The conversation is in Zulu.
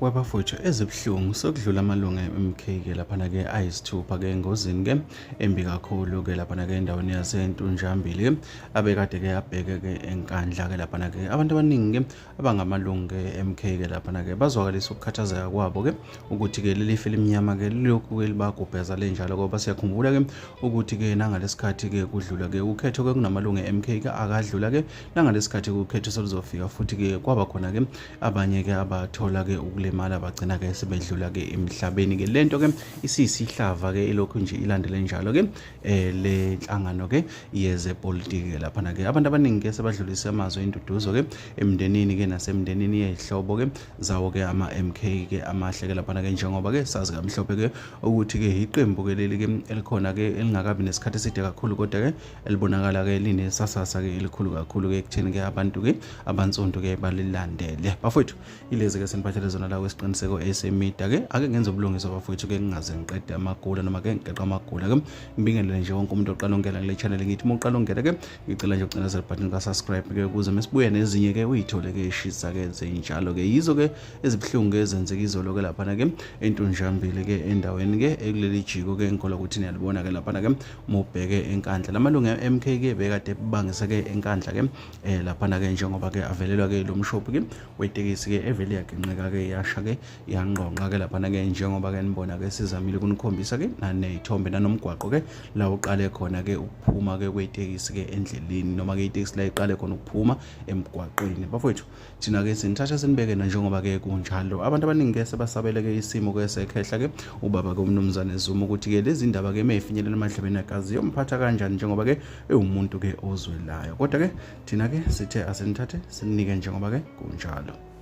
Webafowethu ezibuhlungu sokudlula amalungu e-MK ke laphana ke ayisithupha ke engozini ke embi kakhulu ke laphana ke endaweni yaseNtunjambili ke abekade ke abheke ke eNkandla ke laphana ke abantu abaningi ke abangamalungu ke MK ke laphana ke bazwakalisa ukukhathazeka kwabo ke ukuthi ke leli lifu elimnyama ke lilokhu ke libagubheza lenjalo ngoba siyakhumbula ke ukuthi ke nangalesikhathi ke kudlula ke ukhetho ke kunamalungu e-MK ke akadlula ke nangalesikhathi ukhetho seluzofika futhi ke kwaba khona ke abanye ke abathola ke ukulimala bagcina ke sebedlula ke emhlabeni ke lento ke isiyisihlava ke ilokhu nje ilandele njalo ke eh le nhlangano ke yezepolitiki lapha na ke abantu abaningi ke sebadlulise amazwi induduzo ke emndenini ke nasemndenini yezihlobo ke zawo ke ama MK ke amahle ke lapha na ke njengoba ke sazi kamhlophe ke ukuthi ke iqembu ke leli ke elikhona ke elingakabi nesikhathi eside kakhulu kodwa ke elibonakala-ke linesasasa-ke elikhulu kakhulu-ke ekutheni-ke abantu-ke abansundu-ke balilandele. Bafowethu, ilezi-ke seniphathele zona la kwesiqiniseko esemida-ke. Ake ngenze ubulungiswa bafowethu-ke ngingaze ngiqede amagula noma ke ngigeqe amagula-ke. Ngibingelele nje wonke umuntu oqala ungena kule channel, ngithi uma uqala ungena-ke ngicela nje ucinezele button ka-subscribe-ke ukuze mesibuya nezinye-ke uyithole-ke ishisa-ke zinjalo-ke. Yizo-ke ezibuhlungu-ke ezenzeka izolo-ke laphana-ke entunjambili-ke endaweni-ke ekuleli jiko-ke engikholwa ukuthi niyalibona-ke laphana-ke uma ubheke eNkandla. La malungu e-MK ke bekade bangisa ke eNkandla ke laphana ke njengoba ke avelelwa ke lo mshophi ke wetekisi ke evele yaginqeka ke yasha ke yangqongqa ke laphana ke njengoba ke nibona ke sizamile ukunikhombisa ke nanezithombe nanomgwaqo ke la uqale khona ke ukuphuma ke kwetekisi ke endleleni noma ke itekisi la iqale khona ukuphuma emgwaqweni. Bafowethu, Thina ke sinithatha sinibeke njengoba ke kunjalo. Abantu abaningi ke sebasabele ke isimo ke sekhehla ke ubaba ke uMnumzane Zuma ukuthi ke lezi ndaba ke meyifinyelela emadlebeni akhe aziyomphatha kanjani njengoba ke ewumuntu ke ozwelayo. Kodwa ke thina ke sithe asinithathe sinike njengoba ke kunjalo.